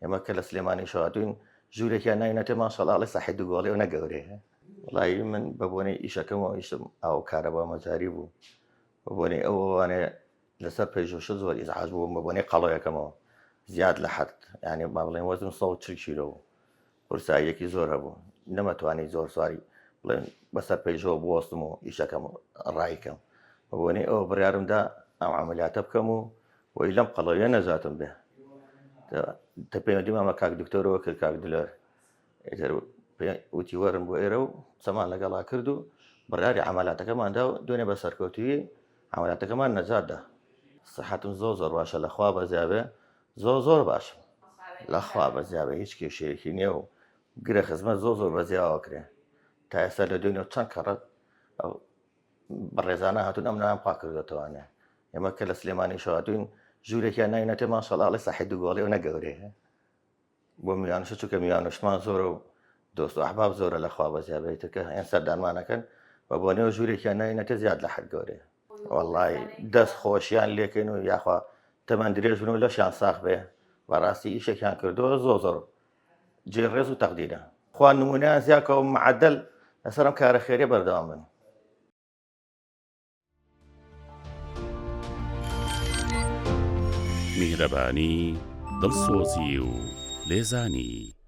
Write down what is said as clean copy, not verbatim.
ئێمە کە لە سلێمانی شواتوین ژوورێکیان ناوینەتێ ماشەڵا ئەڵێ ساحی دوو گۆڵی و نەگەورەیە وڵی من بە بۆنەی ئیشەکەمەوە ئیشم ئاو کارەبا مەجاری بوو بە بۆنەی ئەوانێ لەسەر پەیژۆشە زۆر ئیزعاج بووم بە بۆنەی قەڵەوەکەمەوە زیاد لە حەد یعنی با بڵێن وەزنم 140 کیلۆ بوو قورساییەکی زۆر هەبوو نەمەتوانی زۆر سواری بڵێن بەسەر پەیژەوە بوەستم و ئیشەکەم ڕایکەم بە بۆنەی ئەوە بڕیارمدا ئەم عملیاتە بکەم و وەی لەم قەڵەویە نەجاتم بێ تە پەیوەندی مامە کاک دکتۆرەوە کرد کاک دلێر ئیتر وتی وەرن بۆ ئێرە و قسەمان لەگەڵا کرد و بڕیاری عملاتەکەماندا و دوێنێ بە سەرکەوتووی عملاتەکەمان نەجات دا. سحەتم زۆر زۆر باشە لەخوا بەزیابێ زۆر زۆر باشم لەخوا بەزیابێ هیچ کێشەیەکی نییە و گرە خزمەت زۆر زۆر بەزیاوە کرێ تا ئێستا لە دوێنێ چەند کەڕەت بەڕێزانە هاتوون ئەم ناوم پاک کردێتوانێ ئێمە کە لە سلێمانی شواتوین ژوورێکیان ناوینەتێ ماشەڵا ئەڵێ ساحی دوو گۆڵی و نەگەورەیە بۆ میوانشە چونکە میوانشمان زۆرە و دۆست و ئەحباب زۆرە لە خوا بەزیا بێتە کە هەیان سەردانمانەکەن بە بۆنەوە ژوورێکیان ناوینەتە زیاد لە حەد گەورەیە وەڵی دەست خۆشیان لێکەین و یاخوا تەمەن درێژ بن و لەشیان ساخ بێ بەڕاستی ئیشێکیان کردووە زۆر زۆر جێ ڕێز و تەقدیرە خوا نمونەیان زیاکەەوە معدل لەسەر ئەم کارە خێرە بەردەوام بن. میهرەبانی، دڵسۆزی و لێزانی.